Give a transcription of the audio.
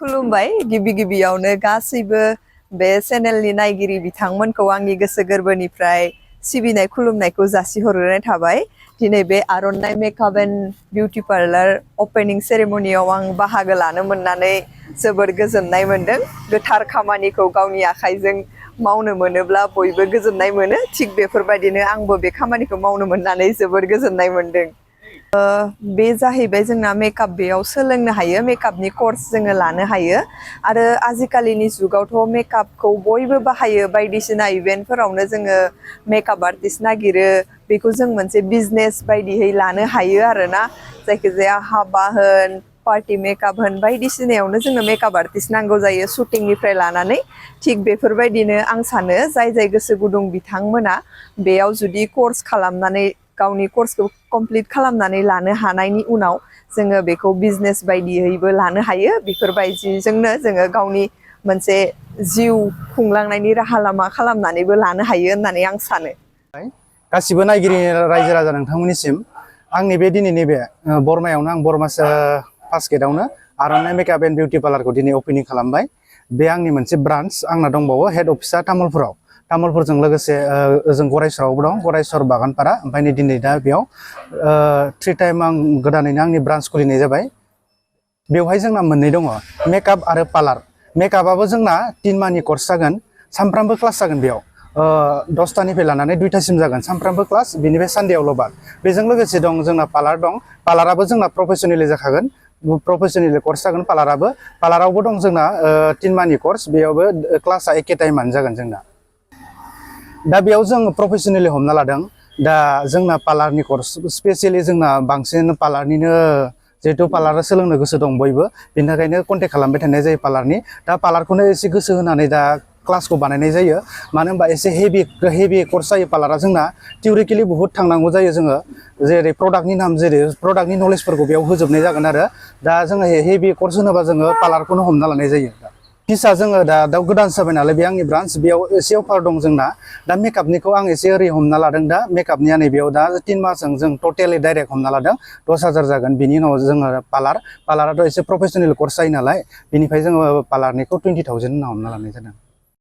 खुलुमबाय गिबि गिबियावनो गासैबो बे चेनेलनि नायगिरि बिथांमोनखौ आंनि गोसो गोरबोनिफ्राय सिबिनाय खुलुमनायखौ जासिहरनाय थाबाय। दिनै बे आर'नाइ makeup and beauty parlour opening सेरेमनियाव आं बाहागो लानो मोननानै जोबोर गोजोननाय मोनदों। गोथार खामानिखौ गावनि आखाइजों मावनो मोनोब्ला बयबो गोजोननाय मोनो। थिग बेफोरबायदिनो आंबो बे खामानिखौ मावनो मोननानै जोबोर गोजोननाय मोनदों। बे जाहैबाय जोंना मेकआप बेयाव सोलोंनो हायो, मेकआपनि कर्स जोङो लानो हायो आरो आजिखालिनि जुगावथ' मेकआपखौ बयबो बाहायो। बायदिसिना इभेन्टफोरावनो जोङो मेकआप आर्टिस्ट नागिरो, बेखौ जों मोनसे बिजनेस बायदियै लानो हायो आरोना। जायखिजाया हाबा होन, पार्टि मेकआप होन, बायदिसिनायावनो जोंनो मेकआप आर्टिस्ट नांगौ जायो शुटिंनिफ्राय लानानै। थिग बेफोरबायदिनो आं सानो जाय जाय गोसो गुदुं बिथांमोना बेयाव जुदि कर्स खालामनानै गावनि कर्सखौ कमप्लिट खालामनानै लानो हानायनि उनाव जोङो बेखौ बिजनेस बायदियैबो लानो हायो। बेफोरबायदिजोंनो जोङो गावनि मोनसे जिउ खुंलांनायनि राहा लामा खालामनानैबो लानो हायो होननानै आं सानो। गासिबो नायगिरि रायजो राजा नोंथांमोननिसिम आंनि बे दिनैनि बे बरमायावनो आं बरमास फार्स्ट गेटआवनो आर'नाइ मेकआप एन्ड बिउटि पार्लारखौ दिनै अपेनिं खालामबाय। बे आंनि मोनसे ब्रान्स, आंना दंबावो हेड अफिसा तामुलपुरजों लोगोसे ओजों गरायसरावबो दं, गरायसर बागानपारा। ओमफ्राय नै दिनै दा बेयाव 3 टाइम आं गोदानैनो आंनि ब्रान्स खुलिनाय जाबाय। बेवहाय जोंना मोननै दङ, मेकआप आरो पार्लार। मेकआपआबो जोंना 3 माहनि कर्स जागोन, सानफ्रामबो क्लास जागोन। बेयाव 10टानिफ्राय लानानै 2टासिम जागोन सानफ्रामबो क्लास, बेनिफ्राय सानडेआवल' बाद। बेजों लोगोसे दं जोंना पार्लार दं, पार्लाराबो जोंना प्रफेसनेलि जाखागोन, प्रफेसनेलि कर्स जागोन। पार्लारावबो दं जोंना 3 माहनि कर्स, बेयावबो क्लासआ एखे टाइमानो जागोन जोंना। दा बेयाव जों प्रफेसनेलि हमना लादों, दा जोंना पार्लारनि कर्स स्पेसियेलि जोंना बांसिन पार्लारनिनो, जिहेतु पार्लार सोलोंनो गोसो दं बयबो, बेनि थाखायनो कन्टेक्ट खालामबाय थानाय जायो पार्लारनि। दा पार्लारखौनो एसे गोसो होनानै दा क्लासखौ बानायनाय जायो। मानो होनबा एसे हेभि कर्स जायो पार्लारा जोंना, थिउरिकेलि बुहुत थांनांगौ जायो जोङो। जेरै प्रडाक्टनि नाम, जेरै प्रडाक्टनि नलेजफोरखौ बेयाव होजोबनाय जागोन आरो। दा जोङो हेभि कर्स होनोबा जोङो पार्लारखौनो हमना लानाय जायो। फिसा जोङो दा गोदानसो जाबाय नालाय, बे आंनि ब्रान्स, बेयाव एसे अफार दं जोंना। दा मेकआपनिखौ आं एसे ओरै हमना लादों, दा मेकआपनिया नैबेयाव दा 3 मासजों जों टटेलि डाइरेक्ट हमना लादों 10,000 जागोन। बिनि उनाव जोङो पार्लाराथ' एसे प्रफेसनेल कर्स जायो नालाय, बेनिफ्राय जोङो पार्लारनिखौ 20,000 होनना हमना लानाय जादों।